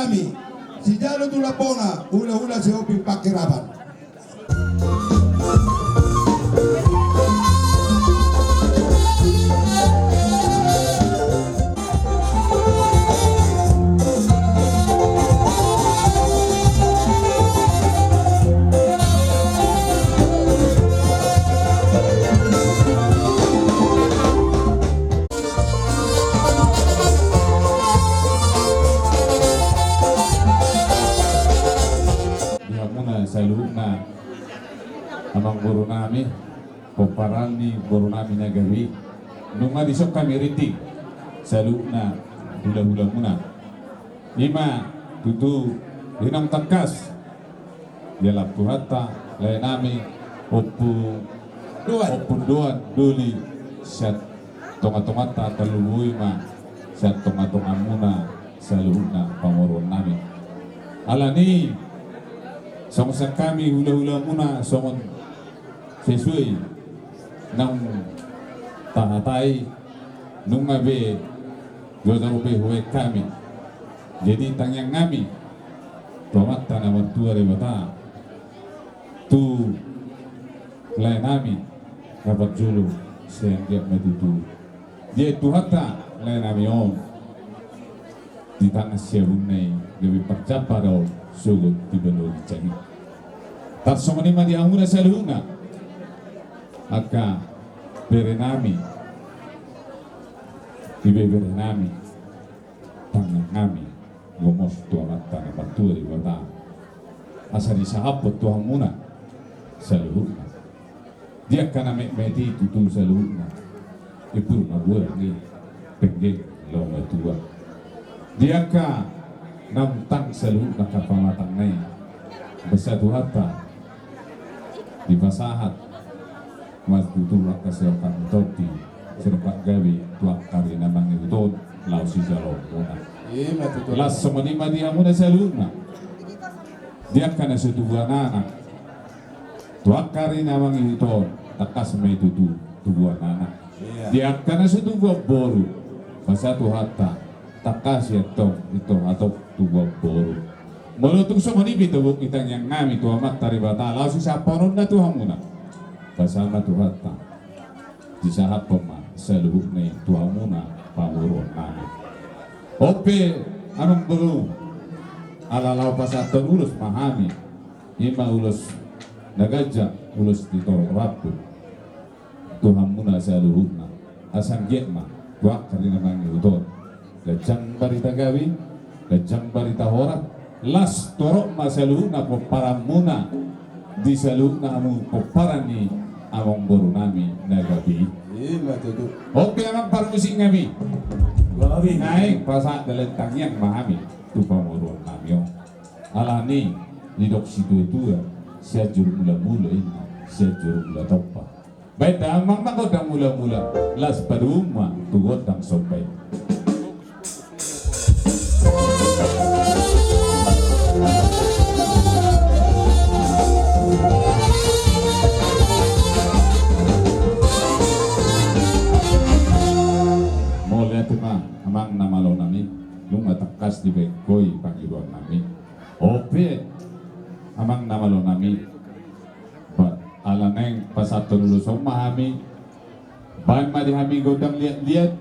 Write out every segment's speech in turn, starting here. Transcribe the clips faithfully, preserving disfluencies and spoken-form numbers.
Nami, sijalo tu lambona, hulahula sihombing panghirapan. Di hamuna saluhutna, amangboru nami, pomparan ni boru nami na gabe i. Nunga dison hami rinding saluhutna hulahulamuna. I ma tutu, di naung tangkas dialap Tuhanta lae nami Ompu Doan, Ompu Doan Doli, sian tongatonganta, tarlumobi ma sian tongatongamuna saluhutna pamoruon nami. Alani songon sian hami hulahulamuna, songon sesuai naung tahatai, nunga be jojor be hubaen hami. Jadi tangiang nami tu Amanta na martua Debata, tu lae nami na parjolo, sai anggiat ma tutu diain Tuhanta lae nami on di tangan siabunna i, gabe parjambar on sogot di banua ginjang i. Tarsongon i ma di hamuna saluhutna angka bere nami, ibebere nami, tangiang nami gomos tu Amanta na martua Debata, asa disahaphon tu hamuna saluhutna. Di angka na metmet i tutu saluhutna, imbur magodang i, penggeng laho matua. Di angka naung tang saluhutna angka pamatangna i, basa Tuhanta, dipasahat ma tutu angka sirongkap ni tondi, sirongkap gabe tu angka ari na mangihut on, laho sijaloonmuna. Ima tutu. Laos songon i ma di hamuna saluhutna. Di angka na so tubuan anak, tu angka ari na mangihut on, tangkas ma i tutu tubuan anak. Iya. Di angka na so tubuan boru, basa Tuhanta, tangkas i antong, antong hatop tubuan boru. Molo tung songon i pe tobok ni tangiang nami tu Amanta Debata, laos sisahaphononna tu hamuna. Basa ma Tuhanta, disahaphon ma saluhutna i tu hamuna pamoruon nami. On pe, amangboru, ala laho pasahathon ulos ma hami, i ma ulos na ganjang, ulos ni torop rambu tu hamuna saluhutna. Asa anggiat ma tu angka ari na mangihut on, ganjang barita gabe, ganjang barita horas, laos torop ma saluhutna pomparanmuna di saluhutna hamu pomparan ni amangboru nami na gabe i. Ima tutu. On pe amang parmusik nami. Gabe. Naeng pasahat dalan tangiang ma hami tu pamoruon nami on. Alani didok situatua, Sianjur Mulamula, ima Sianjur Mulatompa. Baen damang ma gondang mulamula, laos padomu ma tu gondang somba i. Mauliate ma, amang na malo nami, nunga tangkas dibaen ho i pangidoan nami. On pe, amang na malo nami, ba, ala naeng pasahathon ulos on ma hami, baen ma di hami gondang liatliat,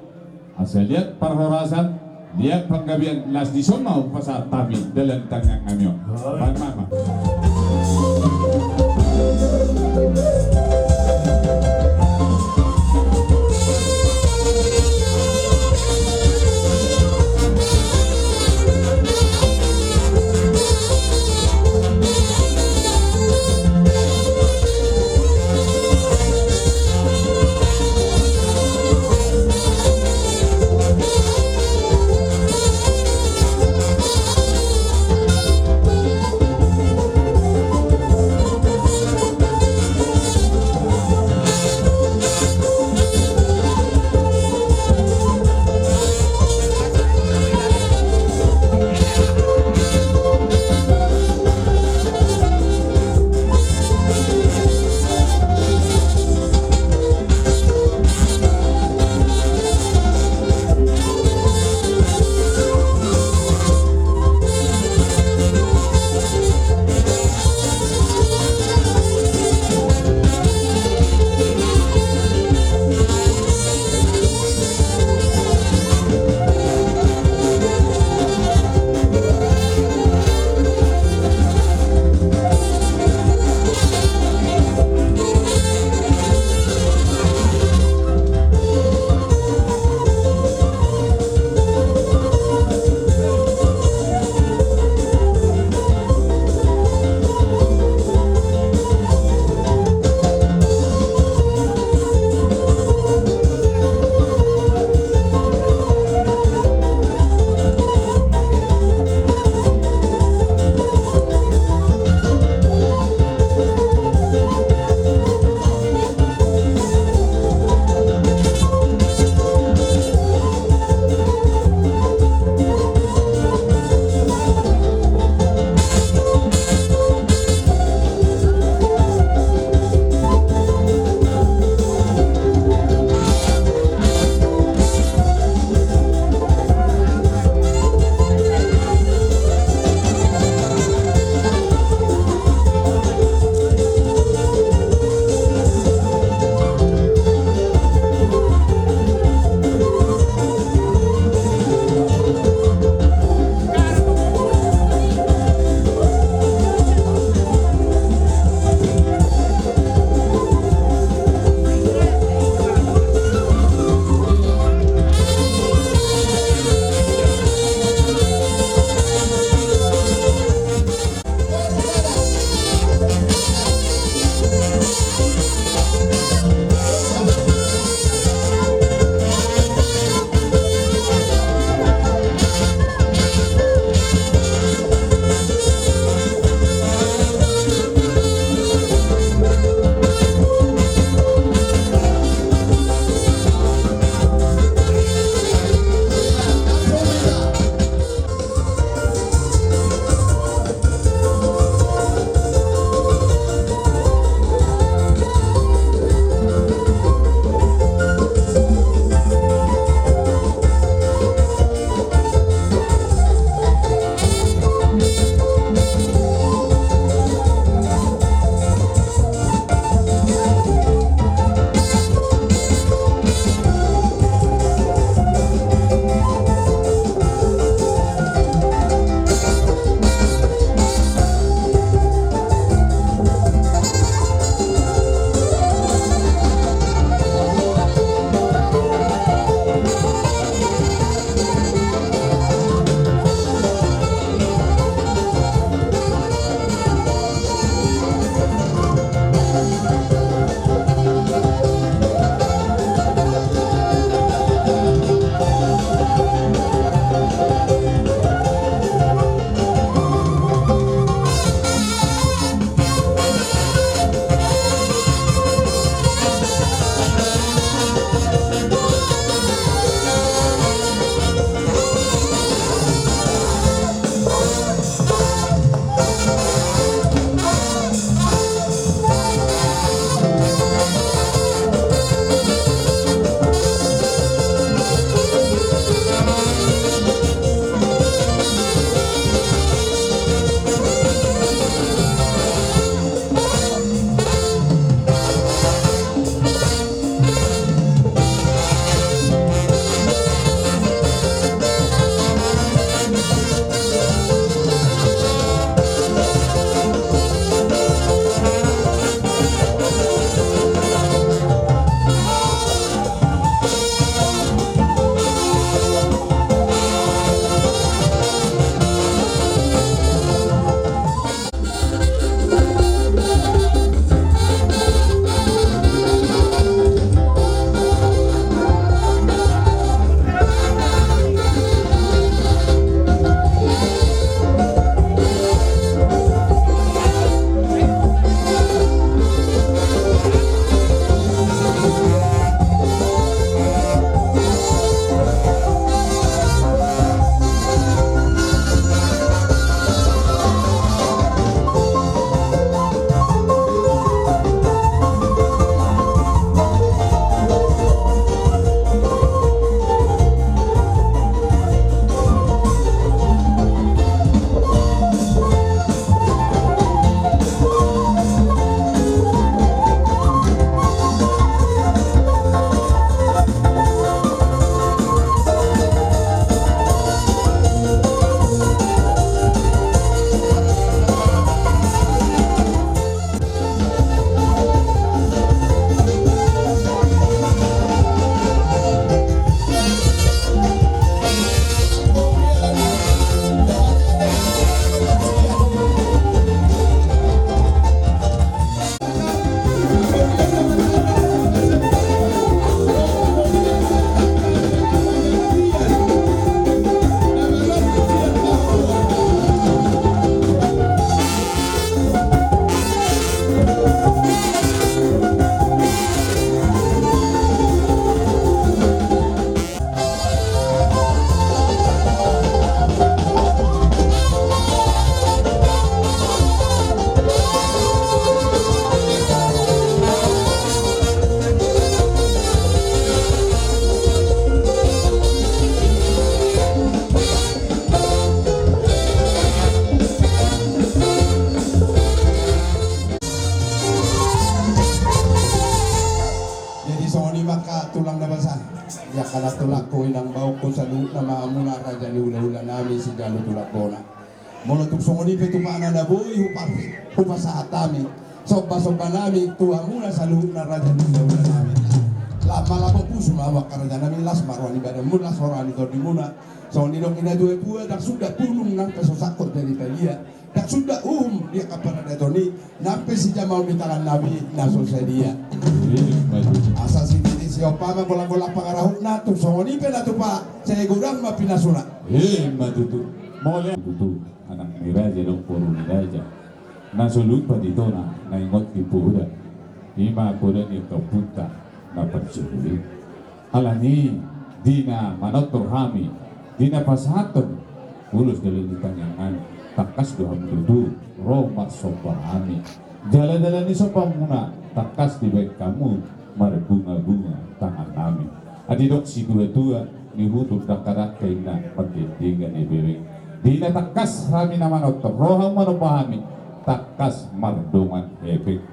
asa liat parhorasan, liat panggabean, laos dison ma hupasahat hami dalan tangiang nami on. Baen ma, amang. Tulak ho inang, bahen ho saluhutna ma hamuna raja ni hulahula nami sijalo tulang bona. Molo tung songon i pe tupana na boi hupa-, hupasahat hami somba-somba nami tu hamuna saluhutna raja ni hulahula nami. Lam ma lam pusu ma hamu angka raja nami, las ma roha ni badanmuna, las ma roha ni tondimuna. Songon nidok ni na tua-tua, ndang suda bulung nang pe so sangkot jadi talia. Ndang suda uhum di angka paradaton i, nang pe sijamaon di tangan nami na so sadia. Ima tutu. Asa sititi siompa ma golang-golang pangarahutna, tung songon i pe na tupa, sai godang ma pinasuna. Ima tutu. Mauliate. Tutu, anak ni raja dohot boru ni raja. Na so lupa di tona, na ingot di poda. Ima poda ni angka ompunta na parjolo i. Alani i, di na manortor hami, di na pasahathon ulos jala ni tangiang nami, tangkas do hamu tutu ro marsomba hami. Jala dalan ni sombamuna, tangkas dibahen hamu marbunga-bunga tangan nami. Asa didok situa-tua, nihutur dangka-dangka inna, mardendegan i bebek. Di na tangkas hami na manortor, ro hamu manomba hami, tangkas mardongan hepeng.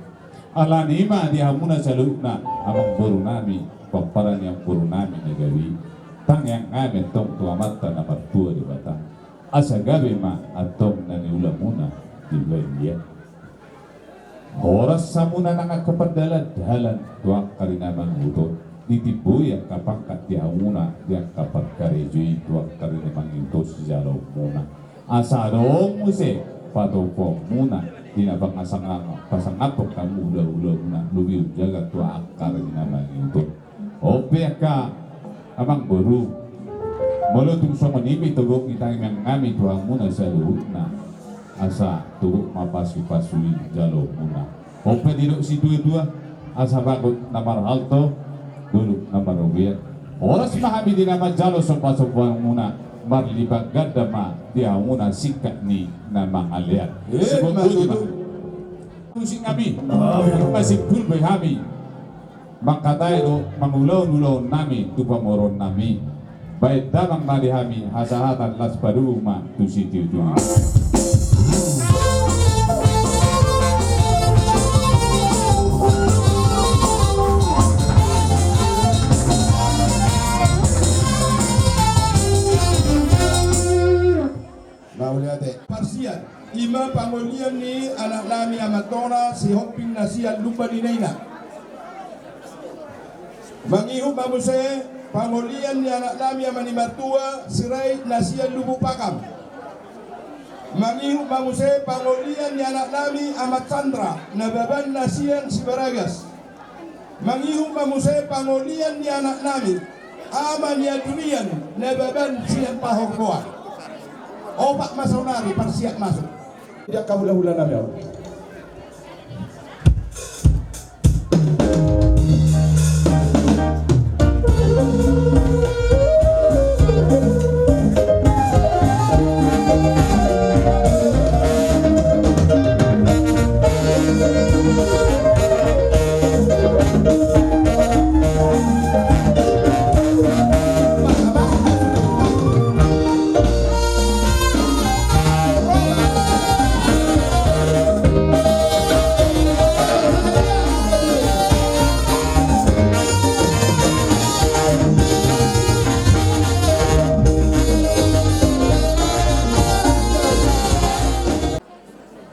Alani i ma di hamuna saluhutna amangboru nami, pomparan ni amangboru nami na gabe i, tangiang hami antong tu Amanta na martua Debata, asa gabe ma antong na niulamuna di balian. Horas hamuna nang angka pardalan-dalan tu angka ari na mangihuthon, ditimboi angka pangkat di hamuna di angka parkarejo i tu angka ari na mangihuthon sijaloonmuna. Asa adong muse patopoonmuna di na pasangap-, pasangaphon hamu hula-hulamuna, lobi umjagar tu angka ari na mangihuthon. On pe angka amangboru, molo tung songon i pe togok ni tangiang nami tu hamuna saluhutna, asa togok ma pasu-pasu i jaloonmuna. On pe didok situa-tua, asa bagot na marhalto, dolok na marrobean. Horas ma hami di na manjalo somba-sombamuna, marlipat ganda ma di hamuna singkat ni na mangalean. Eh, sibuk ma boti ma tutu. Musik nami. Oh, iya. Masimpul be hami mangkatai dohot mangulahon ulaon nami tu pamoruon nami. Bahen damang ma di hami hasahatan, laos padomu ma tu sitio-tio. Mauliate. Parsiat, ima pangolian ni anak nami Amantona Sihombing na sian Lumban Inaina. Mangihut ma muse pangolian ni anak nami ama ni martua Sirait na sian Lubuk Pakam. Mangihut ma muse pangolian ni anak nami Ama Chandra, Nababan na sian Sibaragas. Mangihut ma muse pangolian ni anak nami Ama ni Adurian, Nababan sian Pahorboan. Opat ma saonari, parsiat masuk. Dia kaula-ula nami au.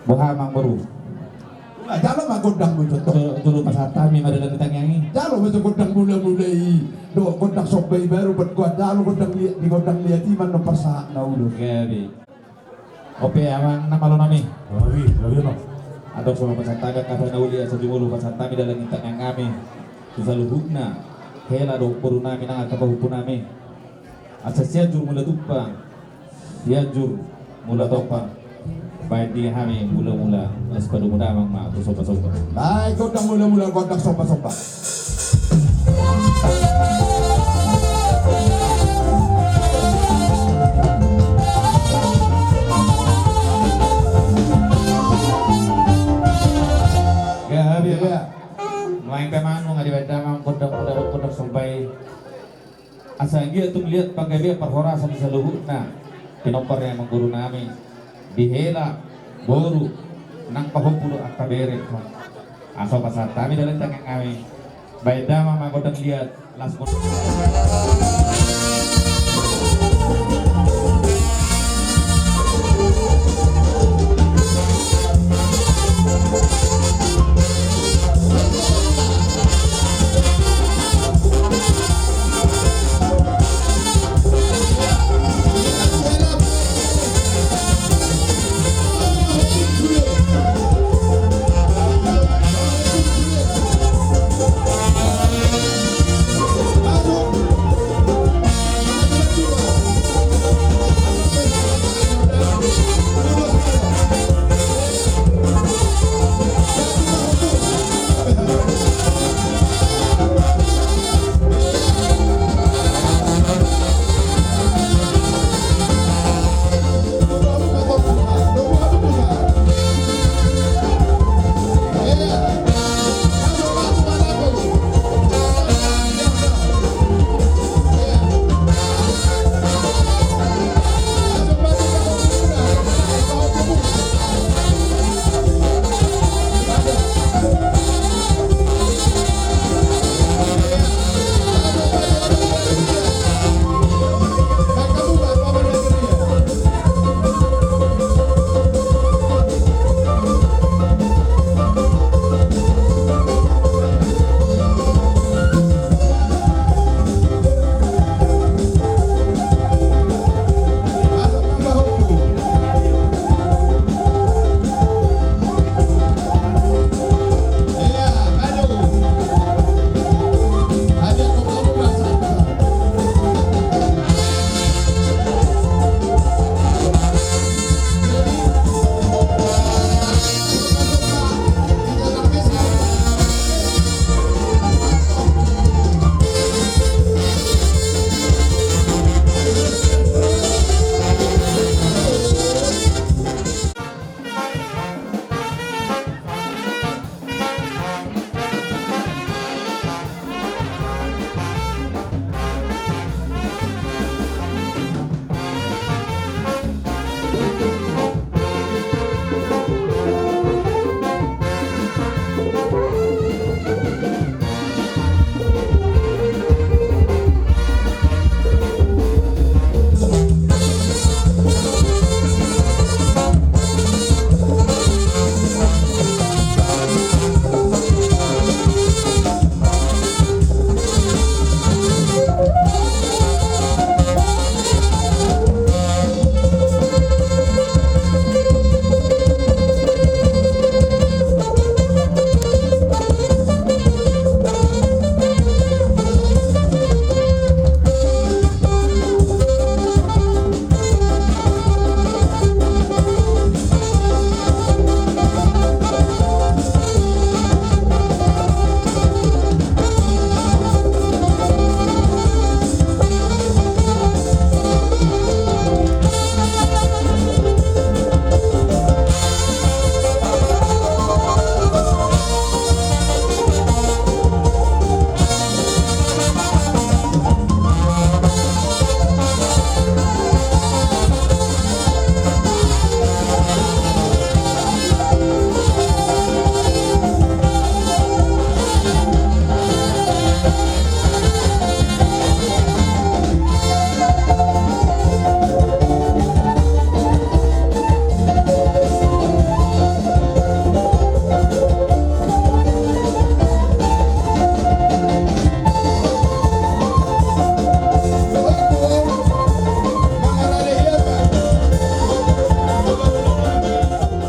Boha amangboru? Jalo ma gondang muse. Jolo, jolo pasahat hami ma dalan ni tangiang i. Jalo ma gondang mula-mula i. Dohot gondang somba i baru, bet goa jalo gondang liat, di gondang liat i ma annon pasahat na ulos. Gabe. Ope amang na malo nami. Gabe, gabe ma. Adong so pasahat hami angka na uli, asa jumolo pasahat hami dalan ni tangiang nami tu saluhutna hela dohot boru nami nang angka pahompu nami. Asa Sianjur Mula Tumpang, Sianjur Mula Tompang. Bahen di hami mula-mula, laos padomu damang ma tu somba-somba. Bahen gondang mula-mula, gondang somba-somba. Gabe, gabe. Nuaeng pe amang nunga dibahen damang gondang mula, gondang somba i. Asa anggiat tung liat panggabean parhorasan ni saluhutna pinompar ni amangboru nami di hela, boru, nang pahompu dohot angka bere. Asa pasahat hami dalan ni tangiang nami. Bahen damang ma gondang liat, Las.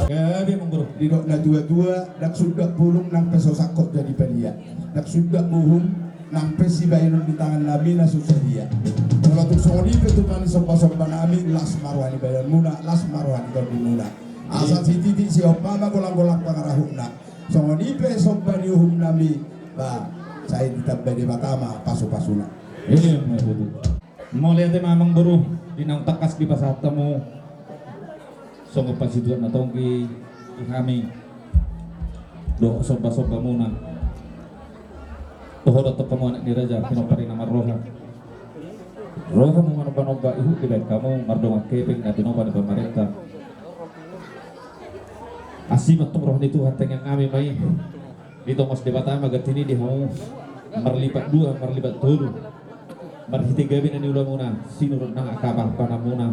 Gabe, Amang Boru. Didok natuatua, ndang sundat bulung nang pe so sangkot jadi palia. Ndang sundat uhum nang pe sibahenon di tangan nami na so sadia. Molo tung songon i pe tupa ni sombasomba nami, las ma roha ni badanmuna, las ma roha ni tondimuna. Asa sititi siompa ma golanggolang pangarahutna. Songon i pe somba ni uhum nami, ba, sai ditamba Debata ma pasupasuna. Emma tutu. Mauliate ma, Amang Boru, di naung tangkas dipasahat hamu songon pasituat na tonggi tu hami dohot sombasombamuna. Toho do antong hamu anak ni raja, pinompar ni na marroha. Rohamu manombanomba, ihut dibahen hamu mardongan hepeng na tinomba ni pamarenta. Asi ma antong roha ni Tuhan, tangiang nami ma i. Ditongos Debata ma ganti ni di hamu. Marlipat dua, marlipat tolu. Marhite gabe na niulamuna, sinur nang angka parpanamuna.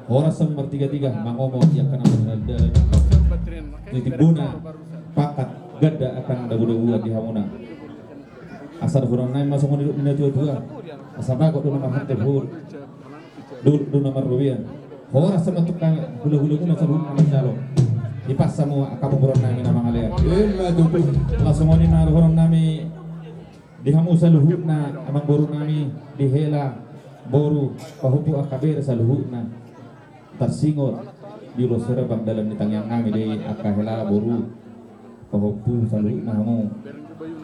Horas hamu martigatiga, mangomo di angka na mardalan. Di timbuna, pangkat, ganda angka na dabu-dabuan di hamuna. Asa dohonon nami ma songon nidok ni na tua-tua. Asa bagot do na marhantep hur. Dolok do na marrobean. Horas ma tu angka hula-hulamuna saluhutna manjalo. Hipas hamu angka parboruon nami na mangalean. Ima tutu. Laos songon i ma dohonon nami di hamu saluhutna amangboru nami, di hela, boru, pahompu, angka bere saluhutna. Tarsingot di ulos herbang dalan ni tangiang nami do i angka hela, boru, pahompu saluhutna hamu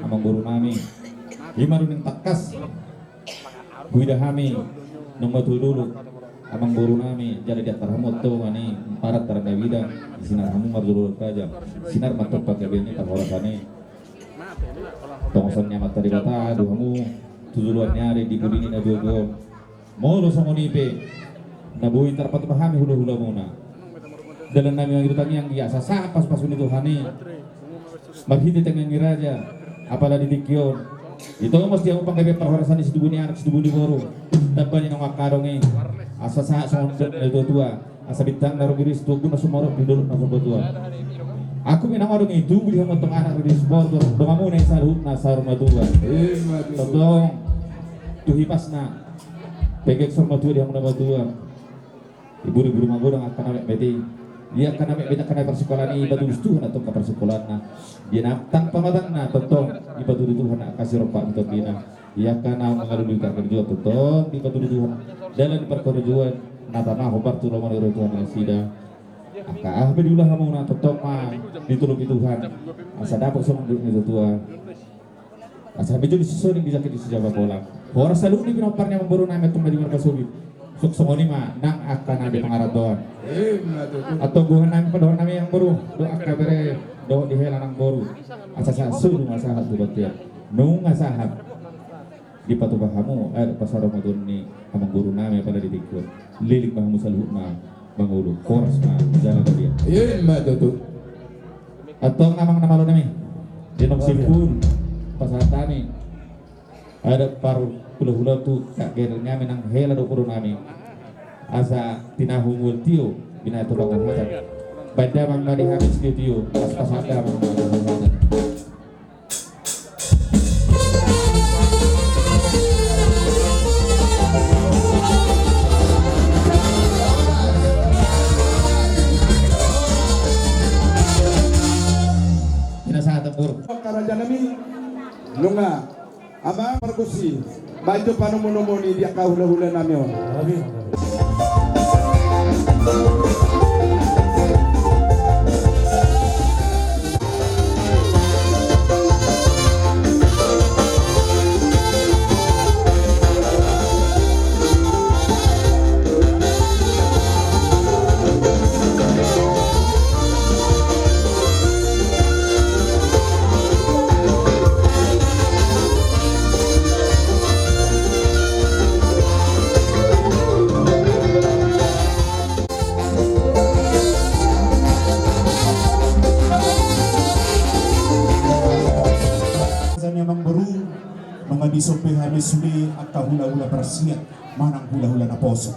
amangboru nami. Ima do naeng tangkas huida hami, nunga matua dolok amangboru nami, jala diantar hamu antong i parat tarada bidang, sinar hamu marjolo raja, sinar ma antong panggabean ni parhorasan i. Tongoson ni Amanta Debata do hamu tu joloan ni ari di pudi ni na dua-dua on. Molo songon i pe na boi tarpatupa hami hula-hulamuna, dalan nami mangido tangiang, ia asa sahat pasu-pasu ni Tuhan i. Marhite tangiang ni raja, apala di tingki on, ditongos di hamu panggabean parhorasan i, situbu ni anak, situbu ni boru, tamba ni naung angka adong i. Asa sahat songon nidok ni na tua-tua. Asa bintang na rumiris tu ombun na sumorop di dolok na Purbatua. Ahu pe naung adong i, tubu di hamu antong anak, rumiris boru, donganmuna i saluhutna saur matua. Ima tutu. Tongtong tu hipasna, pengge saur matua di hamu na matua. Iburu-buru magodang angka na metmet i. Ia angka na metmet, angka na parsikolaan i, ipatudu Tuhan antong angka parsikolaanna. Di na tang pamatangna tongtong ipatudu Tuhan angka sirompa ni tondina. Ia angka na mangalului parkarejoan tongtong ipatudu Tuhan dalan ni parkarejoan, na tama hombar tu lomo ni roha ni Tuhan nasida. Angka aha pe diula hamuna tongtong ma ditolopi Tuhan, asa dapot songon nidok ni na tua-tua. Asa bejo di sisoling, dijangkit di sijaba pola. Horas saluhut ni pinompar ni amangboru nami antong na di marpasobit. Suang songon i ma nang angka na di pangarantoan. Ima tutu. Antong gohan nami, pandohan nami amangboru dohot angka bere dohot di hela nang boru. Asa sahat solu ma sahat tu bontean. Nunga sahat dipatupa hamu, eh, pasahat ma tu ni amangboru nami apala di tingki on. Leleng ma hamu saluhutna mangolu. Horas ma jala badia. Ima tutu. Antong amang na malo nami, di naung simpul pasahat nami. Adat parhula-hula tu angka geder nami nang hela dohot boru nami. Asa tinahu mual tio, binatang tu pangan hata. Baen damang ma di hami sitio-tio, asa pasahat damang ma di hami. Pinasahat, Bur. Raja nami, nunga. Amang pargonsi, baen jo panomu-nomu ni di angka hula-hula nami on. Raja ni amangboru, nunga dison pe hami sude angka hula-hula parsiat manang hula-hula naposo.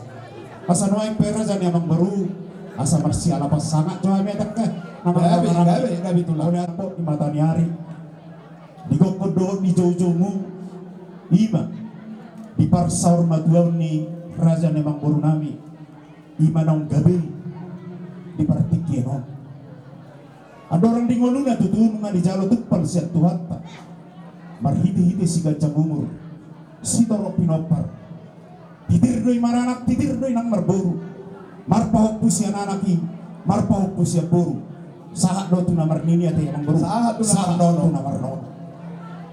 Asa nuaeng pe raja ni amangboru, asa marsialapan sangap jo hami, atik, eh. Gabe, gabe, gabe tulang. Molo anak di mata ni ari, di gokhon dohot di joujoumu, ima di parsaurmatuaon ni raja ni amangboru nami, ima naung gabe di partingkian on. Andorang di ngoluna tutu nunga dijalo tumpal sian Tuhanta, marhite-hite siganjang umur, sitorop pinompar. Titir do i maranak, titir do i nang marboru. Marpahompu sian anak i, marpahompu sian boru. Sahat do tu na marnini, ate amangboru. Sahat do na marnono.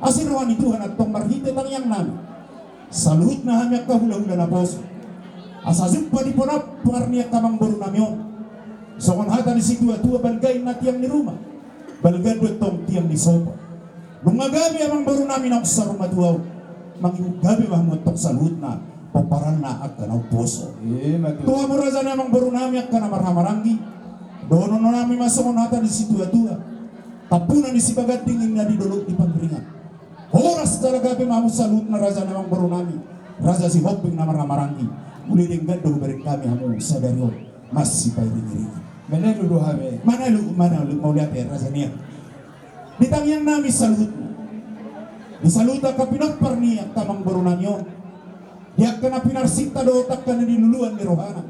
Asi roha ni Tuhan antong marhite tangiang nami. Saluhutna hami angka hula-hula naposo, asa jumpa di pinompar ni angka amangboru nami on. Songon hata ni situa-tua, balga inna tiang ni ruma, balga do antong tiang ni sopo. Nunga gabe amangboru nami naung saurmatua on, mangihut gabe ma hamu antong saluhutna pomparanna angka naung poso. Ima tutu. Tu hamu raja ni amangboru nami angka na marhahamaranggi, dohonon nami ma songon hata ni situa-tua. Tampuna ni Sibaganding inna di Dolok ni Pangiringan. Horas jala gabe ma hamu saluhutna raja ni amangboru nami, Raja Sihombing na marhahamaranggi. Uli denggan do hubereng hami hamu sadari on, masipairingiringi. Mauliate do hape. Mauliate, mauliate, mauliate raja nian. Di tangiang nami saluhutna, di saluhut angka pinompar ni angka amangboru nami on, di angka na pinarsinta dohot angka na niluluan ni rohana.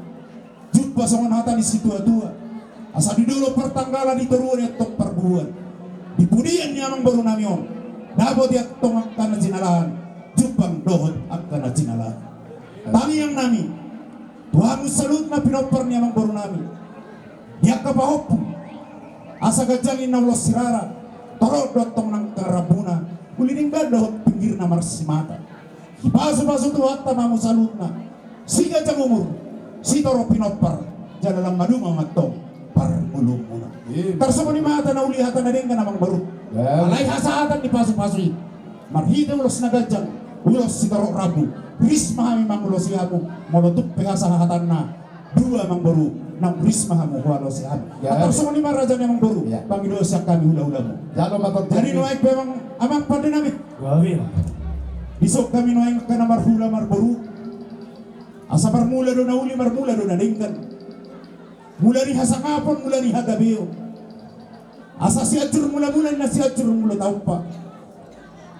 Jumpa songon hata ni situatua, asa di dolok partanggalan, di toruan i antong parbubuhan. Di pudian ni amangboru nami on, dapot i antong angka na jinalahan, jumpang dohot angka na jinalahan. Tangiang nami tu hamu saluhutna pinompar ni amangboru nami, di angka pahompu, asa ganjang ninna ulos sirara, torop do antong nang angka rambuna, uli denggan dohot pinggirna marsimata. Dipasupasu Tuhanta ma hamu saluhutna, siganjang umur, sitorop pinompar, jala lam maduma ma antong parngoluonmuna. Tarsongon i ma hata na uli, hata na denggan amangboru. Alai hasahatan ni pasupasu i, marhite ulos na ganjang, ulos sitorop rambu, ris ma hami mangulosi hamu. Molo tung pe hasahatanna dua amangboru, naung ris ma hamu hualosi hami. Tarsongon i ma raja ni amangboru, pangidoan sian hami hulahulamu. Jadi nuaeng pe amang, amang pande nami, dison hami nuaeng angka na marhula marboru, asa marmula do na uli, marmula do na denggan. Mula ni hasangapon, mula ni hagabeon. Asa Sianjur Mulamula ninna Sianjur Mula Taumpa.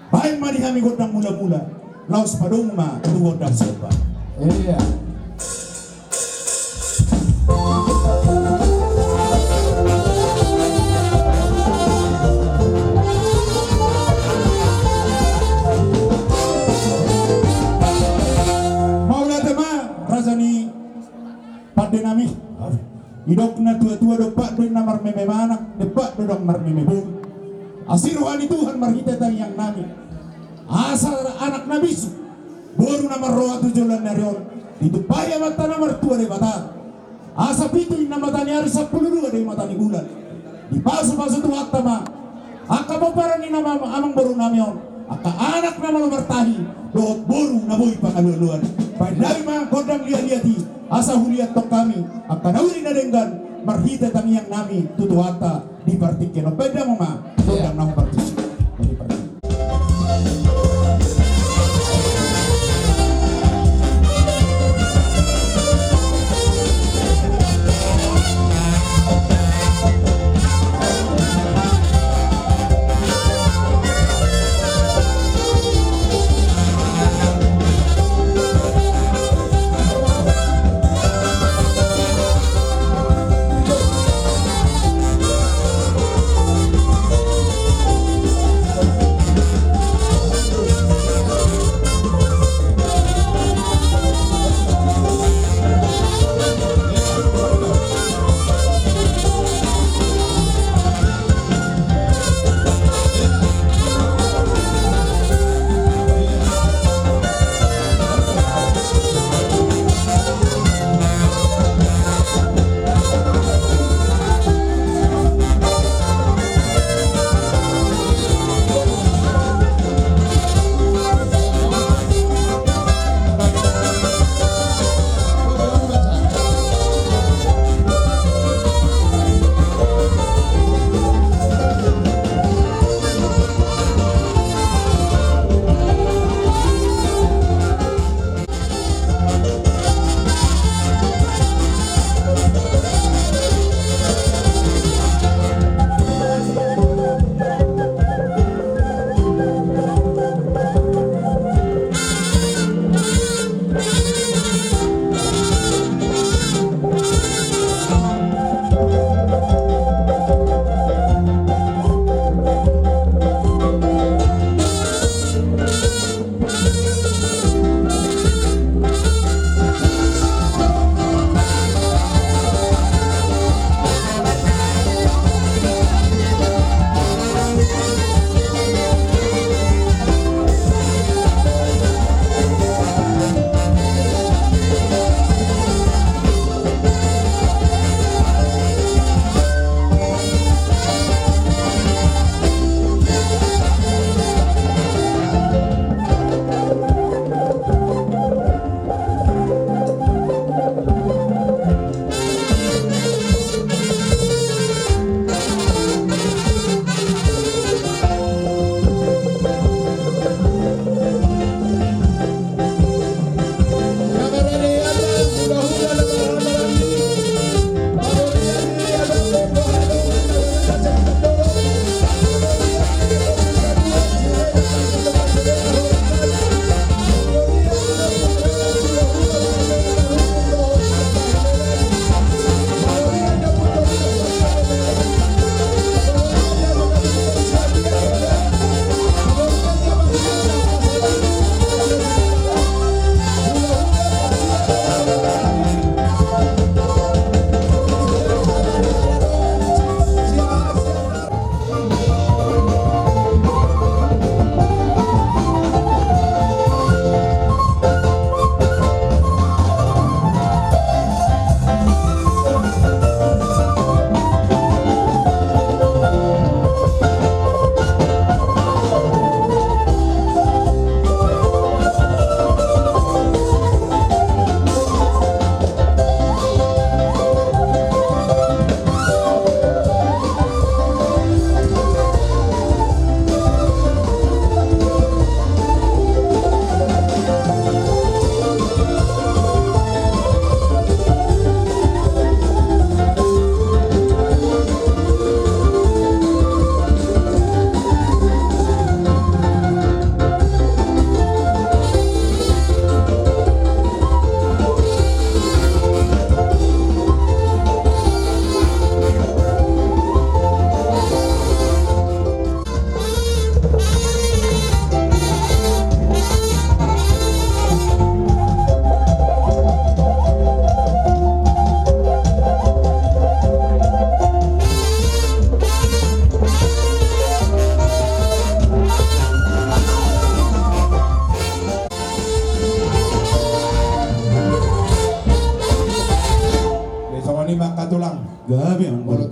Baen ma di hami gondang mulamula, laos padomu ma tu gondang siomba. Ia. Mauliate ma raja ni pande nami. Didok natuatua, dompak do inna marmeme anak, dompak do dang marmeme boru. Asi roha ni Tuhan marhite tangiang nami, asa anak na bisuk, boru na marroha tu joloan ni ari on, ditumpahi Amanta na martua Debata. Asa pitu inna mata ni ari, sampulu dua do i mata ni bulan. Dipasupasu Tuhanta ma angka pomparan ni amang, amangboru nami on, angka anak na malo martahi dohot boru na boi pangalualuan. Baen hami ma gondang liatliat i, asa huliathon hami angka na uli na denggan marhite tangiang nami tu Tuhanta di partingkian on. Baen hamu ma gondang na hombar tusi.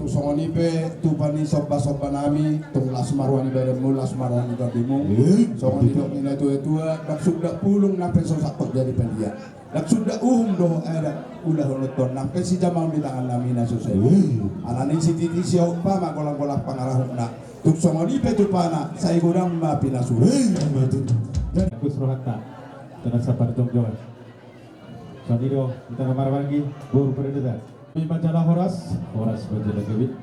Songon i pe tupa ni somba-somba nami, tung las ma roha ni badanmu, las ma roha ni tondimu. Songon i didok ni na tua-tua, ndang suda pulung nang pe so sangkot jadi paliat. Ndang suda uhum dohot adat, ulahonon nang pe sijamaon di tangan nami na so sae. Alani sititi siaut pa ma golang-golang pangarahutna. Tung songon i pe tupana, sai godang ma pinasuna. Jadi bagus rohanta. Tena sabar jongjong. Songon i do, hita na marhahamaranggi, boru paradaton. Ima jala horas, horas ma jala gabe.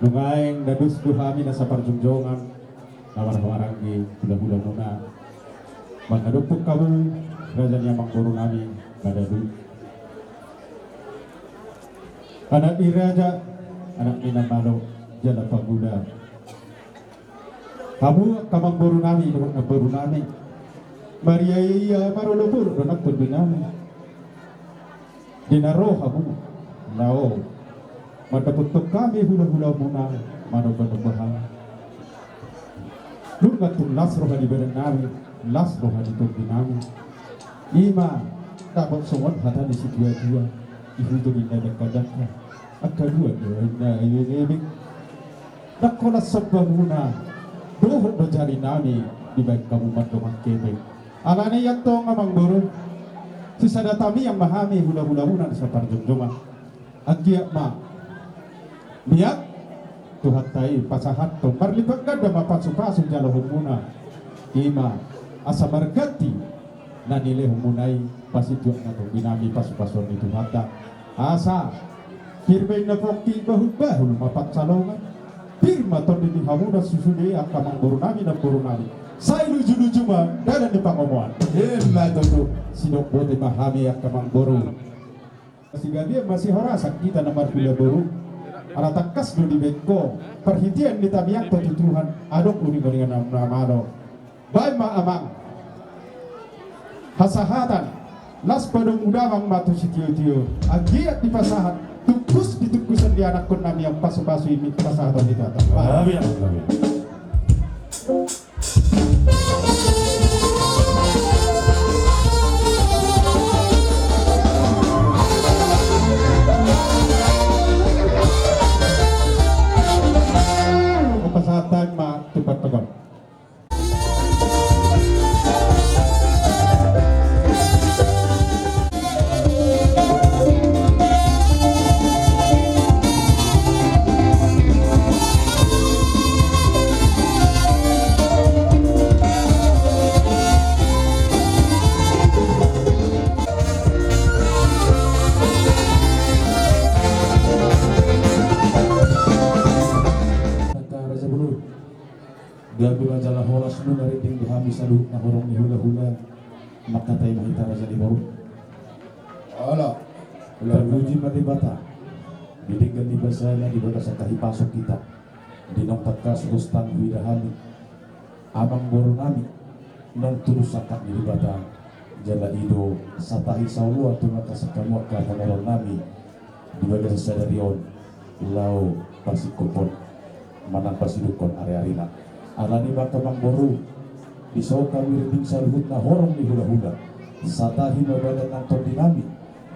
Nuaeng na dos do hami na saparjongjongan, na marhahamaranggi, hula-hulamuna. Mangadophon hamu, raja ni amangboru nami, Badadu. Anak ni raja, anak ni na malo, jala pangula. Hamu angka amangboru nami dohot namboru nami, mariaia marolopolop do nang tondi nami. Di na ro hamu, na ro mandapothon hami hula-hulamuna, manomba-nomba hami. Nunga tung las roha ni badan nami, las roha ni tondi nami. Ima dapot songon hata ni situa-tua, ihuto ni na dangka-dangka, angka dua do na ebeng-ebeng. Ndang holan sombamuna dohot do jari nami dibaen hamu mandongani hepeng. Alani i antong amangboru, sisada tamiang ma hami hula-hulamuna na saparjongjongan. Anggiat ma miak Tuhanta i pasahathon, marlipat ganda ma pasu-pasu jaloonmuna. Ima asa marganti na nilehonmuna i, pasituak na tondi nami pasu-pasuon ni Tuhanta. Asa pir ma inna pongki, bahul-bahul ma pansalongan. Pir ma tondi ni hamuna sude angka amangboru nami, namboru nami. Sai luju-luju ma dalan ni pangomoan. Ima tutu. Sidok botima hami angka amangboru. Sigabean ma sihorasan hita na marhula boru. Ala tangkas do dibaen ho parhitean ni tamiangta tu Tuhan, adong uninguningan na malo. Baen ma amang hasahatan, las padomu damang ma tu sitio-tio. Anggiat dipasahat tungkus di tungkusan ni anakkon nami on pasu-pasu i, pasahaton di Tuhanta. Amin. Pasahat ma tu pantogon. Raja boru. Gabe ma jala horas muna rinding di hami saluhut na horong ni hula-hula. Mangkatai ma hita raja ni boru. Ala. Tarpuji ma Debata di denggan ni basana di bagasan hahipasonta. Di naung tangkas dos tangguh huida hami amangboru nami, naung tulus sangkap ni Debata. Jala i do satahi saoloan tu angka sangkamuan angka pamoruon nami di bagasan sadari on, laho pasingkophon manang pasidungkon ari-arina. Alani i ma angka amangboru, dison hami rinding saluhut na horong ni hula-hula, satahi ma badan nang tondi nami,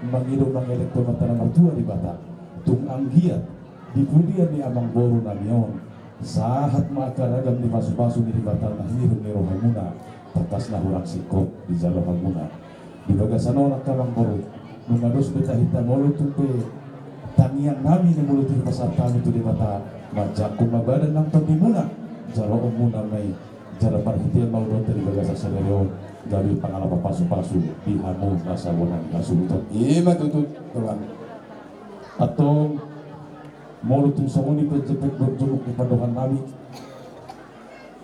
mangido mangelek tu Amanta na martua Debata, tung anggiat di pudian ni amangboru nami on, sahat ma angka ragam ni pasu-pasu ni Debata na hirim ni rohamuna, tangkas na hurang singkop dijalo hamuna. Di bagasan on angka amangboru, nunga dos be tahinta, molo tung pe tangiang nami na molo tung pasahat hami tu Debata, manjangkon ma badan nang tondimuna, jaloonmuna ma i, jala parhitean ma ulaonta di bagasan sadari on, gabe pangalapan pasu-pasu di hamu na sabona ni hasuhuton. Ima tutu, Tulang. Antong, molo tung songon i pe jempek dohot jongok ni pandohan nami,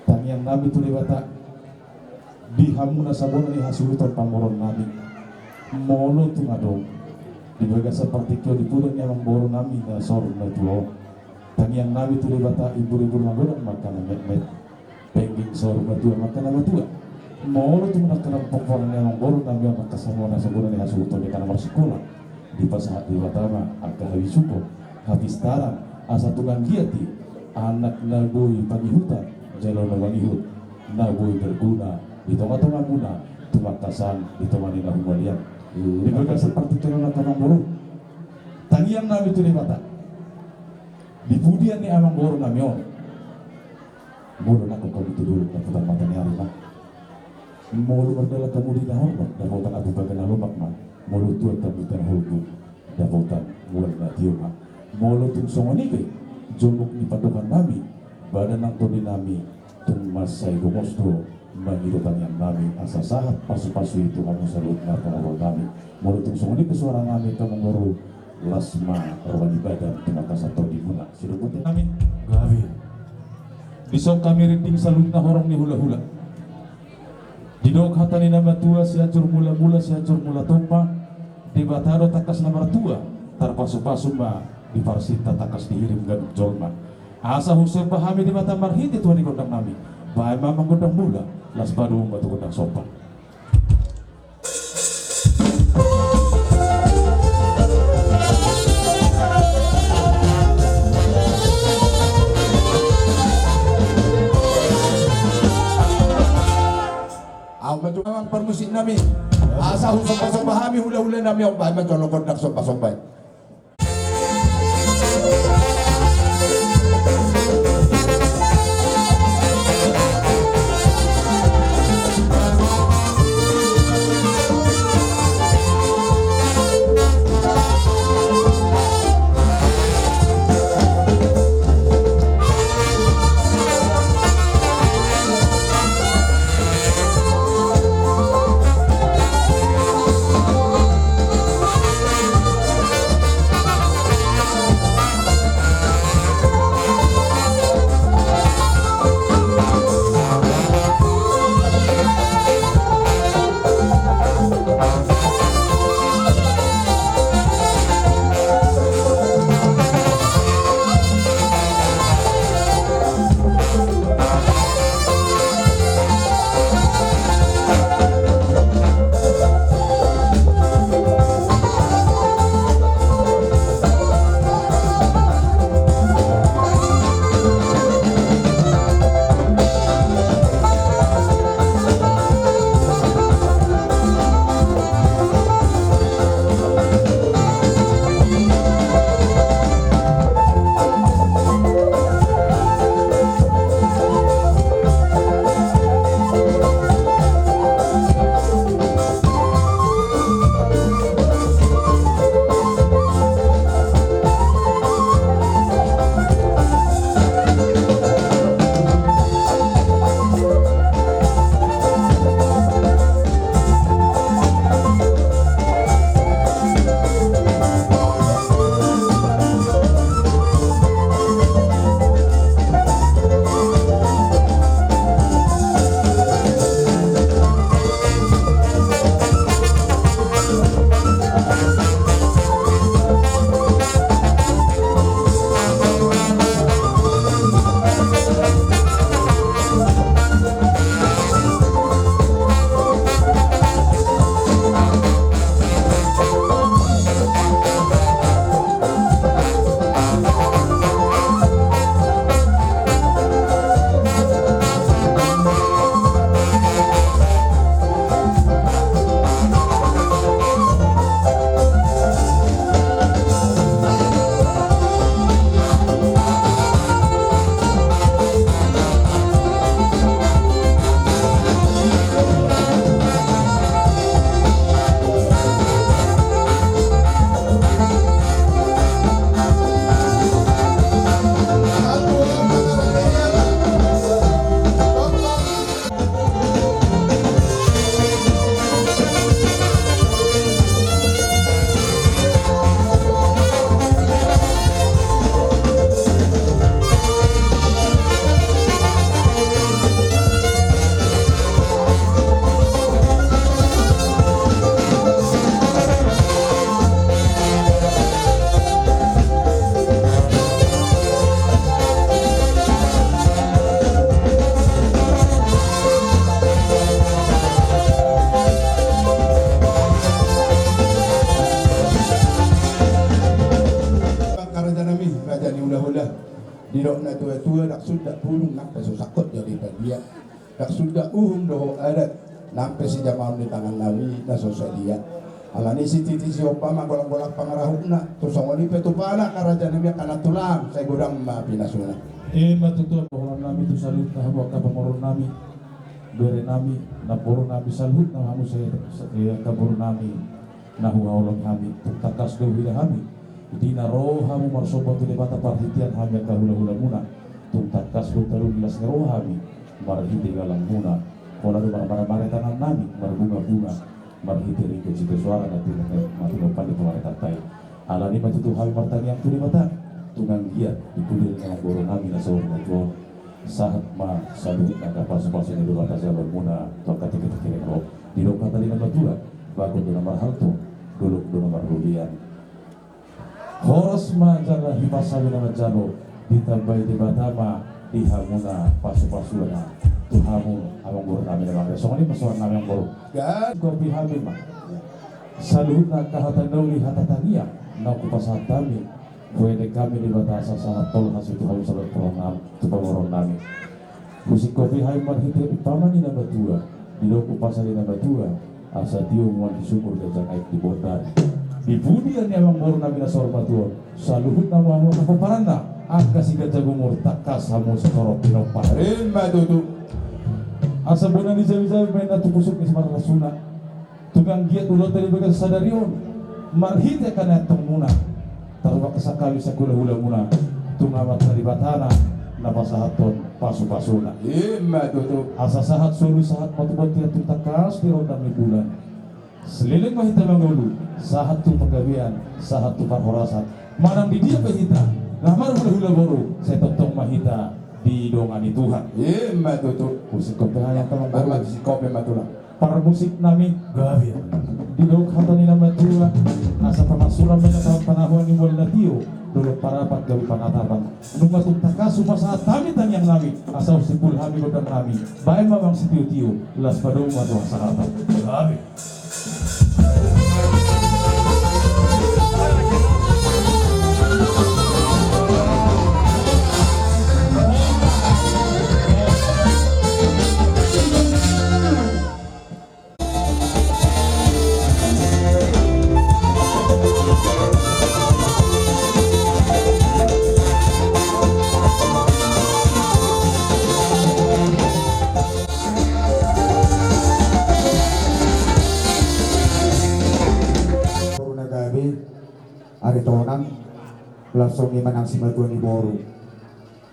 tangiang nami tu Debata, di hamu na sabona ni hasuhuton pamoruon nami. Molo tung adong di bagasan partingkian on di pudian ni amangboru nami na saur matua on, tangiang nami tu Debata, imbur-imbur magodang ma angka na metmet, penggeng saur matua ma angka na matua. Molo tung na karang pongporan ni amangboru nami on angka samoa na sabona ni hasuhuton di angka na marsikola, dipasahat Debata ma angka habisuhon, hapistaran, asa tung anggiat i anak na boi pangihutan jala na mangihut, na boi berguna di tonga-tongamuna, tumangkasan di tonga ni na humaliang. Di bagasan partingkian on angka amangboru, tangiang nami tu Debata, Di pudian ni amangboru nami on. Molo nangkok hamu tu dolok, dapotan mata ni ari ma. Molo mardalan hamu di na hornop, dapotan abu baga na lomak ma. Molo tuat hamu tu na holbu, dapotan mual na tio ma. Molo tung songon i pe jomuk ni pandohan nami, badan nang tondi nami, tung mansai gomos do mangido tangiang nami asa sahat pasupasu i tu hamu saluhutna parboru nami. Molo tung songon i pe suara nami tu amangboru, las ma roha ni badan tu bagasan tondimuna. Sidung bote nami. Gabe. Dison hami rinding saluhutna horong ni hulahula. Didok hata ni na matua, Sianjur Mulamula, Sianjur Mula Tompa. Debata do tangkas na martua, tarpasupasu ma di parsinta tangkas dihirim ganup jolma. Asa husomba hami Debata marhite tua ni gondang nami. Baen ma amang gondang mula, las padomu ma tu gondang somba. Ahu ma tu amang parmusik nami. Asa husombasomba hami hulahula nami on, baen ma jolo gondang sombasomba i. Raja nami, raja ni hulahula. Didok na tuatua, ndang sundat bulung nang pe so sangkot jala dipadia. Ndang sundat uhum dohot adat, nang pe sijamaon ni tangan nami na so sadia. Alani sititi siompa ma golanggolang pangarahutna, tu songon i pe tupana angka raja nami angka na tulang, sai godang ma pinasuna. Ima tutu, pamoruon nami tu saluhutna hamu angka pamoruon nami, bere nami, namboru nami, saluhutna hamu sai, sai angka boru nami, na huhaholongi hami, tung tangkas do huida hami. Di na ro hamu marsomba tu Debata parhitean hami angka hulahulamuna, tung tangkas do taruli las ni roha hami, marhite galangmuna, pola do marmarmare tangan nami, marbungabunga, marhite ringkot sitio suara na tinangiang ma tinompa ni pamaretanta i. Alani ma tutu hami martangiang tu Debata, tung anggiat di pudi ni namboru nami na saur matua on, sahat ma saluhutna angka pasupasu ni Debata jaloonmuna tu angka tingki-tingki na ro. Didok hata ni na matua, bagot do na marhalto, dolok do na marrugian. Horas ma jala hipas hami na manjalo, ditambai Debata ma di hamuna pasupasuna tu hamu amangboru nami na mangre. Songon i ma suang nami amangboru. Husikop hami ma saluhutna angka hata na uli, hata tangiang na hupasahat hami. Huendek hami Debata asa sahat tolhas i tu hamu saluhut pamoruon nami, tu pamoruon nami. Husikop hami marhite umpama ni na matua, didok umpasa ni na matua, asa tio mual di sumur, ganjang aek di bondar. Di pudi ni amangboru nami na saur matua on, saluhutna ma hamu pomparanna, angka siganjang umur, tangkas hamu sitorop tinompa. Ima tutu. Asa bona ni jamijami ma inna tu pusuk ni simarlasuna. Tung anggiat ulaonta di bagasan sadari on, marhite angka na iantongmuna, tarlumobi sahali sian hulahulamuna, tung Amanta Debata na pasahathon pasupasuna. Ima tutu. Asa sahat solu, sahat ma tu bontean, tung tangkas di rondang ni bulan. Saleleng ma hita mangolu, sahat tu panggabean, sahat tu parhorasan. Manang di dia pe hita na marhulahula boru, sai tongtong ma hita didongani Tuhan. Ima tutu. Husikop hami ma tulang. Parmusik nami. Gabe. Didok hata ni na matua, asa pamasuran ma na panahoan ni mual na tio, dolok parapat gabe panatapan. Nunga tung tangkas hupasahat hami tangiang nami, asa husimpul hami gondang nami. Baen ma amang sitiotio, laos padomu ma tu hasahatan. Gabe. Boru na gabe, Aritonang, laos songon i ma nang simatua ni boru.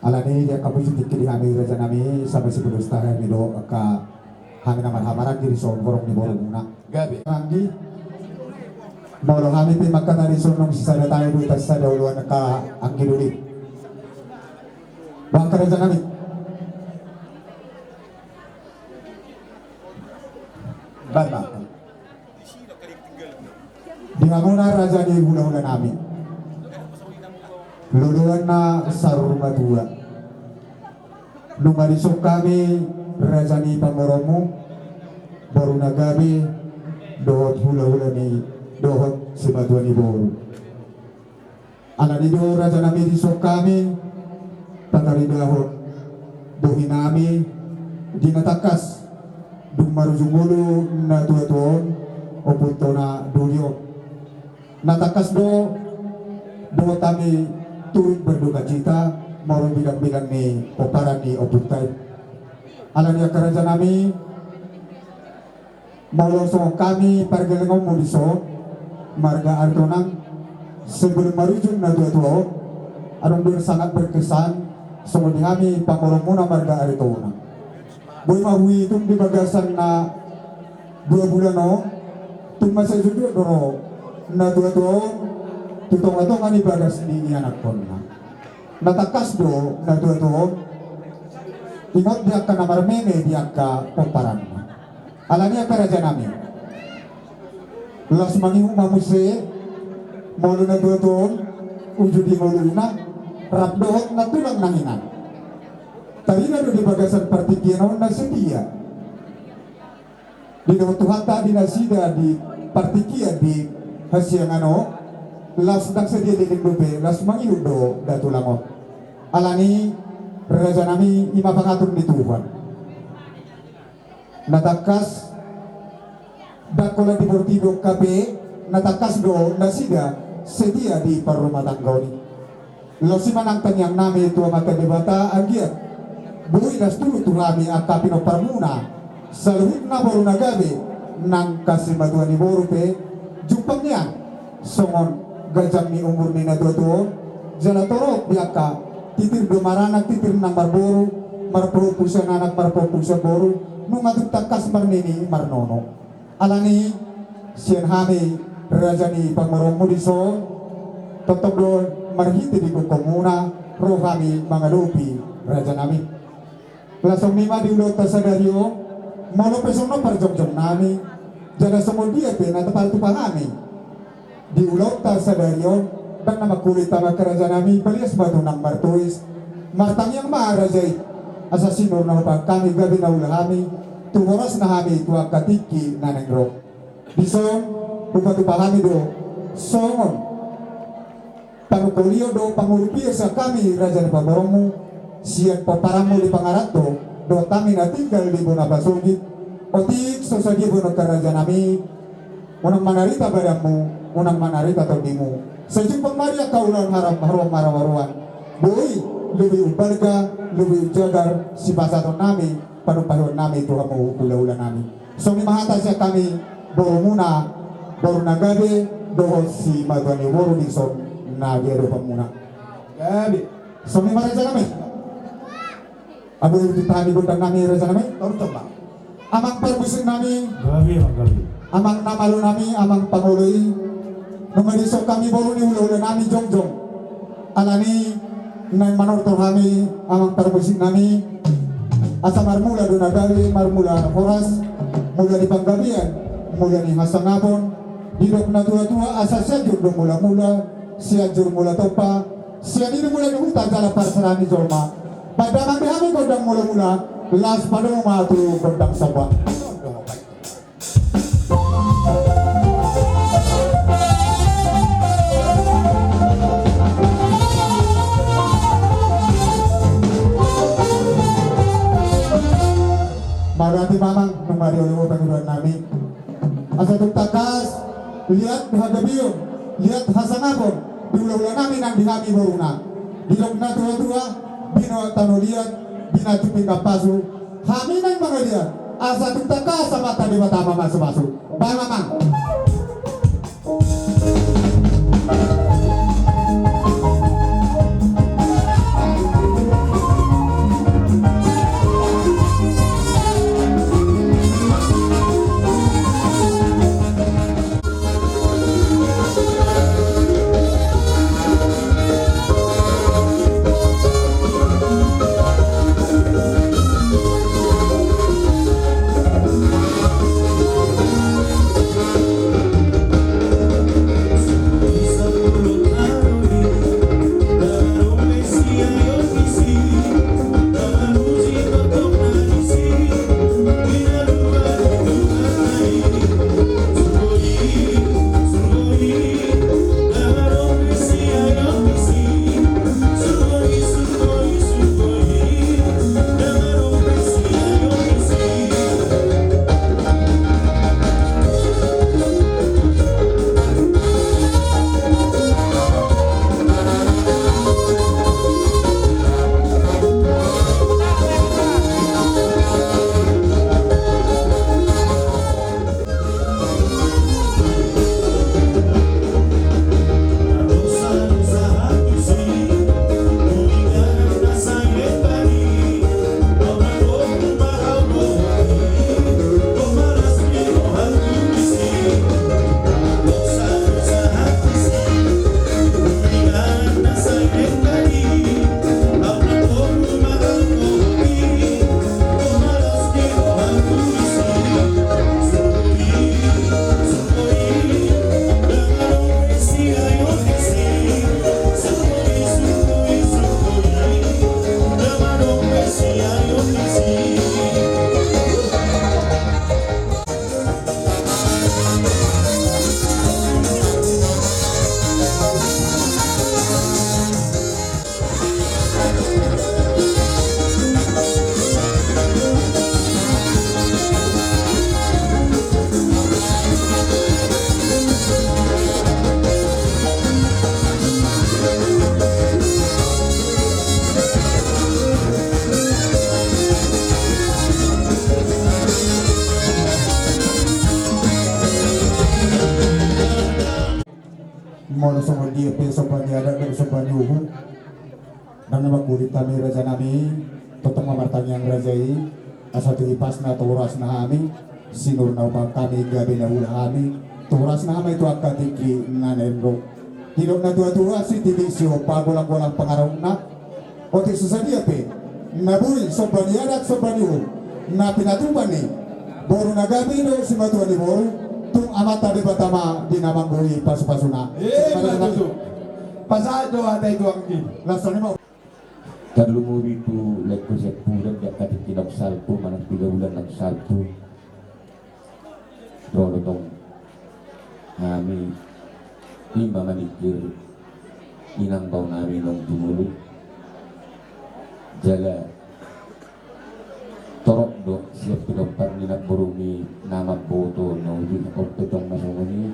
Alani i di angka puji tingki di hami raja nami, saba sibolis tahe ni do angka hami na marhahamaranggi di son horong ni borumuna. Gabe. Ranggi. Molo hami pe mangkatai di son nung sisada tahe do hita sisada oloan angka anggi doli. Ba angka raja nami. Ba, ba. Di hamuna raja ni hulahula nami, loloan na saur matua, nunga dison hami raja ni pamoruonmu, boru na gabe dohot hulahula ni dohot simatua ni boru. Alani do raja nami dison hami pataridahon bohi nami di na tangkas dung marujung ulu natuatua on ompunta na doli on. Na tangkas do dohot hami turut berdukacita molo bilangbilang ni pomparan ni ompunta i. Alani angka raja nami, molo songon hami pargellengonmu dison, marga Aritonang, sebelum marujung natuatua on, adong do na sangat berkesan songon i hami pamoruonmuna marga Aritonang. Boi ma huitung di bagasan na dua bulan on, tung mansai jotjot do ro natuatua on tu tongatonga ni bagas ni ianakhonna. Na tangkas do natuatua on ingot di angka na marmeme di angka pomparanna. Alani angka raja nami, laos mangihut ma muse, molo natuatua on uju di ngoluna rap dohot nantulang na hinan. Tarida do di bagasan partingkian on na setia. Didohot Tuhanta di nasida di partingkian di hasiangan on, laos ndang sadia dengdeng dope, laos mangihut do da tulang on. Alani raja nami, i ma pangatur ni Tuhan. Na tangkas, ndang holan di portibi on hape, Na tangkas do nasida setia di parrumatanggaon i. Laos i ma nang tangiang nami tu Amanta Debata, anggiat boi las tutu tu hami angka pinomparmuna saluhutna boru na gabe, nang hasimatuan ni boru pe jumpang nian songon ganjang ni umur ni natuatua on, jala torop di angka titir do maranak, titir nang marboru, marpahompu sian anak, marpahompu sian boru, nunga tung tangkas marnini marnono. Alani i, sian hami raja ni pamoruonmu dison, tongtong do marhite di gokhonmuna ro hami mangadopi, rajanami. Laos songon i ma di ulaonta sadari on, molo pe songon on parjongjongnami, jala songon dia pe na tapatupa hami di ulaonta sadari on, ndang na mangkulit hami, rajanami, palias ma tu nang martois. Martangiang ma, raja i, asa sinur na hupasahat hami, gabe na ula hami, tu horas na hami tu angka tingki na naeng ro. Dison hupatupa hami do songon panungkolion dohot pangurupion sian hami raja ni pamoruonmu, sian pomparanmu di Pangaranto dohot hami na tinggal di bona pasogit. Otik so sadia boanonta, rajanami, unang manarita badanmu, unang manarita tondimu. Sai jumpang ma di angka ulaon haroan, haroan maroroan. Boi lobi umbalga, lobi umjagar sipasahatonnami, panumpahionnami tu hamu hulahula nami. Songon i ma hata sian hami borumuna, boru na gabe dohot simatua ni boru dison na di adopanmuna. Gabe. Songon i ma, rajanami. Abu, di hami gondang nami, rajanami. Torus, coba. Amang parmusik nami. Gabe, amang, gabe. Amang na malo nami, amang pangolo i. Nunga dison hami boru ni hulahula nami jongjong. Alani naeng manortor hami, amang parmusik nami, asa marmula do na gabe, marmula horas, mula ni panggabean, mula ni hasangapon. Didok natuatua, asa Sianjur do mulamula, Sianjur mula tompa, sian i do mula ni huta jala parserahan ni jolma. Bahen damang di hami gondang mulamula, laos padomu ma tu gondang somba. Mauliate ma, amang, nunga dioloi pangidoan nami. Asa tung tangkas liat hagabeon, liat hasangapon di hulahula nami nang di hami boruna. Didok natuatua, binoan tano liat, binancu pinggan pasu. Hami naeng mangaliat, asa tung tangkas Amanta Debata mamasumasu. Bahen, amang. Pe somba ni adat dohot somba ni uhum. Nang na manggurit hami raja nami, tongtong ma martangiang raja i, asa tu hipasna, tu horasna hami, sinur na upa hami, gabe na ula hami, tu horasna hami tu angka tingki na naeng ro. Didok na tuatua, sititi siompa, golanggolang pangarahutna. Otik so sadia pe na boi somba ni adat, somba ni uhum na pinatupa ni boru na gabe dohot simatua ni boru, tung Amanta Debata ma di na manggohi pasupasuna. Eh, betul. Pasahat do hata i tu anggi. Langsung ni mau. Tarlumobi tu laengku sian Pudan, di angka tingki naung salpu manang piga bulan naung salpu. Ro do tong hami, ima maningkir inang bao nami naung jumolo. Jala torop do sian pinompar ni namborumi na mamboto na uli, on pe tong na songon i.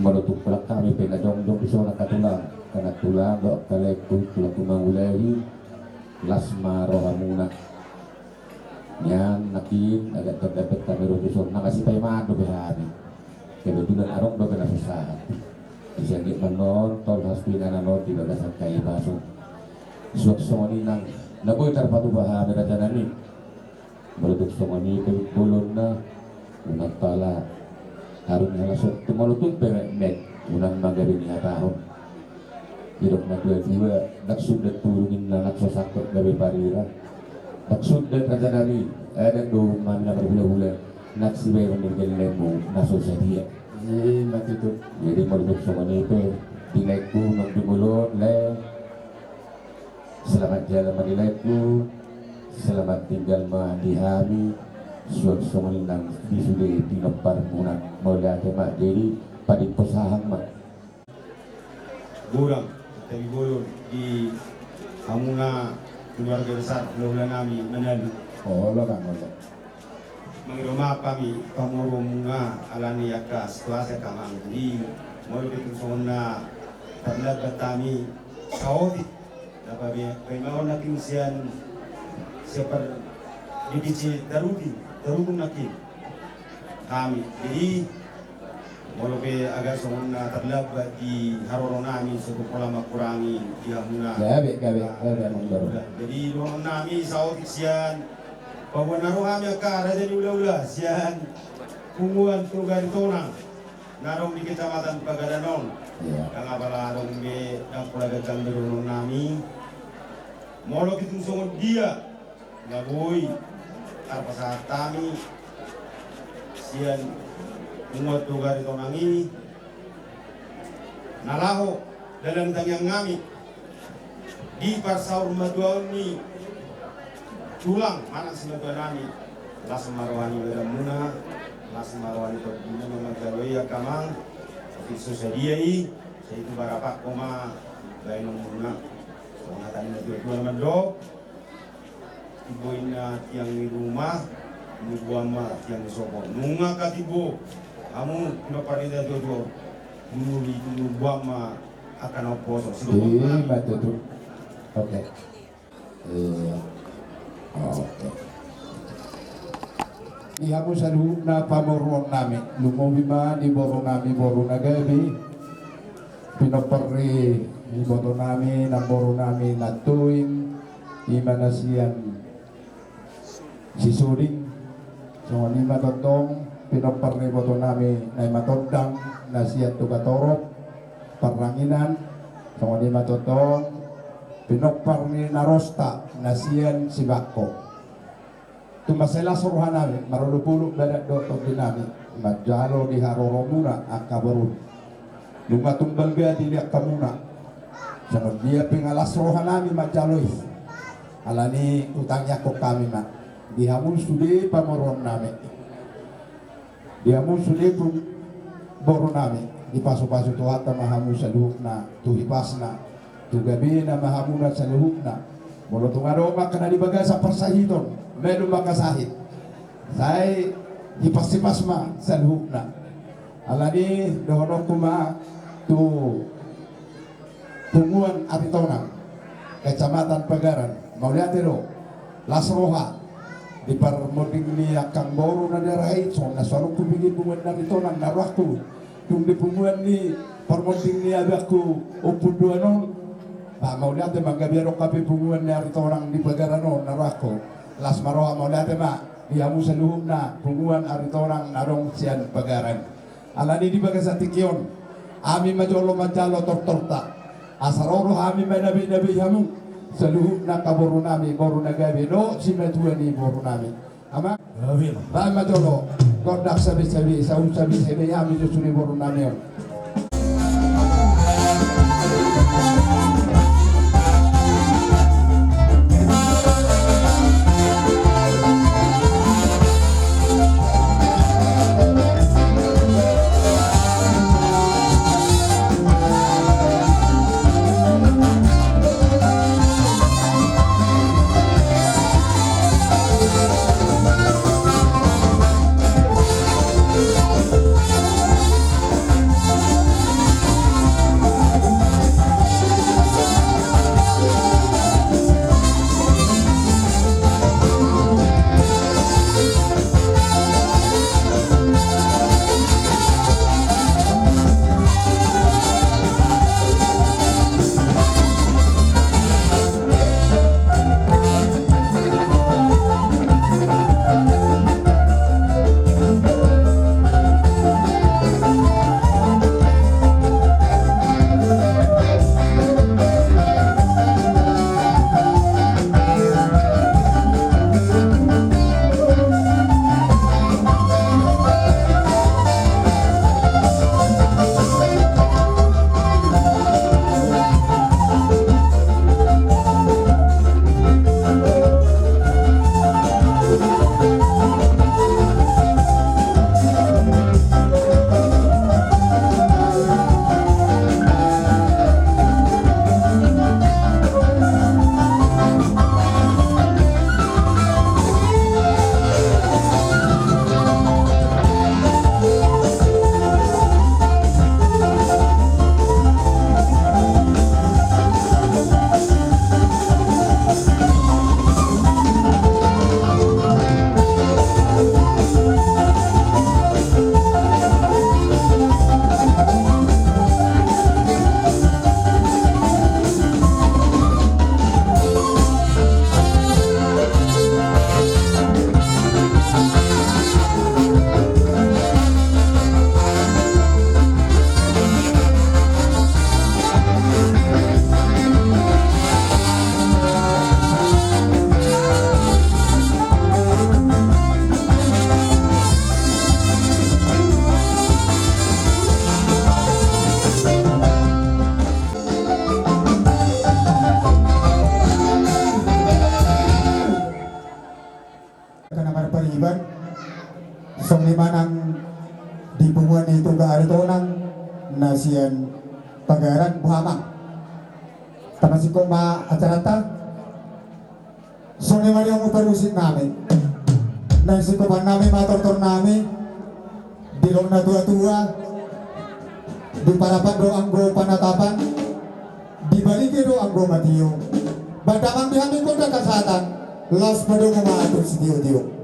Molo tung holan hami pe na jongjong dison angka tulang, angka nantulang dohot angka laengku, tulang tumangulahi, las ma rohamuna. Nian nangkin, agak terdapet hami ro dison, nunga sipaimaon dope hami. Kebetulan adong dope na so sahat. Di sian i ma on tolhas tu inganan on di bagasan hahipason. Suang songon i nang na boi tarpatupa hami raja nami. Molo tung songon i pe bolonna, unang pala harum ni halason, tung molo tung pe metmet, unang ma gabe nihatahon. Didok na tuatua, ndang sundat pudung inna nang so sangkot gabe parira. Ndang sundat raja nami, adat do hami na marhulahula, nang sibahenon ni gellengmu na so sadia. Ima tutu. Jadi molo tung songon i pe, di laengku naung jumolo on, lae. Selamat jalan ma di laengku, selamat tinggal ma di hami, suang songon i nang di sude pinomparmuna, mauliate ma. Jadi padimpos hahang ma. Godang tabi bolon di hamuna keluarga besar hulahula nami Manalu. Olo, bang, olo. Mangido maaf hami pamoruonmuna ala ni angka situasi angka amang. Jadi molo pe tung songon na tarlambat hami saotik, na paimaon nangkin sian, sian par divisi tarudi, tarudi nangkin hami. Jadi molo pe agak songon na tarlambat di haroro nami, so tung pola mangkurangi di hamuna. Gabe, gabe, gabe, amang boru. Jadi dohonon nami saotik sian paboa na ro hami angka raja ni hulahula sian punguan Toga Aritonang na adong di Kecamatan Pagadan on. Iya. Ndang apala adong be, ndang pola gagal be dohonon nami. Molo pe tung songon dia na boi tarpasahat hami sian punguan Toga Aritonang i, na laho dalan tangiang nami di parsaurmatuaon ni tulang manang simatua nami, las ma roha ni badanmuna, las ma roha ni tondimuna manjalo i angka amang. Otik so sadia i, sai tu barapakko ma baenonmuna. Songon hata ni natuatua na mandok, timbo inna tiang ni ruma, nubuan ma tiang ni sopo. Nunga angka timbo hamu pinompar ni natuatua, nunga di nubuan ma angka na umposo. Ima tutu. Oke. Iya. Oke. Di hamu saluhutna pamoruon nami, lumobi ma di boru nami, boru na gabe, pinompar ni iboto nami, namboru nami Nantuing, ima na sian Sisuding, songon i ma tongtong pinompar ni iboto nami Naimatondang na sian Togatorop, Parranginan, songon i ma tongtong pinompar ni Narosta na sian Sibakko. Tung mansai las roha nami, marolopolop badan dohot tondi nami manjalo di haroromuna angka boru. Nunga tung balga di angka muna. Songon dia pe nunga las roha nami manjalo i. Ala ni i hutangiangkon hami ma di hamu sude pamoruon nami, di hamu sude boru nami, dipasupasu Tuhanta ma hamu saluhutna tu hipasna, tu gabena ma hamuna saluhutna. Molo tung adong angka na di bagasan parsahiton, malum ma angka sahit, sai hipashipas ma saluhutna. Ala ni i dohononku ma tu punguan Aritonang, Kecamatan Pagadan, mauliate do, las roha di parmonding ni angka boru na di ari i. Songon na so adong hubege punguan Aritonang na rohangku, Dung di punguan ni parmonding ni abangku Ompu Duanon. Ba mauliate ma, gabe adong hape punguan ni Aritonang di Pagaran on na rohangku. Las ma roha, mauliate ma di hamu saluhutna punguan Aritonang na adong sian Pagaran. Alani di bagasan tingki on, hami ma jolo manjalo tortorta. Asa ro do hami manabinabei hamu saluhutna angka borunami, boru na gabe dohot simatua ni borunami. Amang. Gabe ma. Baen ma jolo gondang sabisabi, saut sabisabi hami jo sude borunami on. Angka na marpariban, songon i ma nang di punguan ni Toga Aritonang na sian Pagaran, boha amang? Tapasinggop ma acaranta. Songon i ma di hamu parmusik nami. Naeng singkopan nami ma tortor nami. Didok na tuatua, di parapat do anggo panatapan, di balike do anggo matiup. Ba damang di hami gondang hasahatan, laos padomu ma tu sitiotio.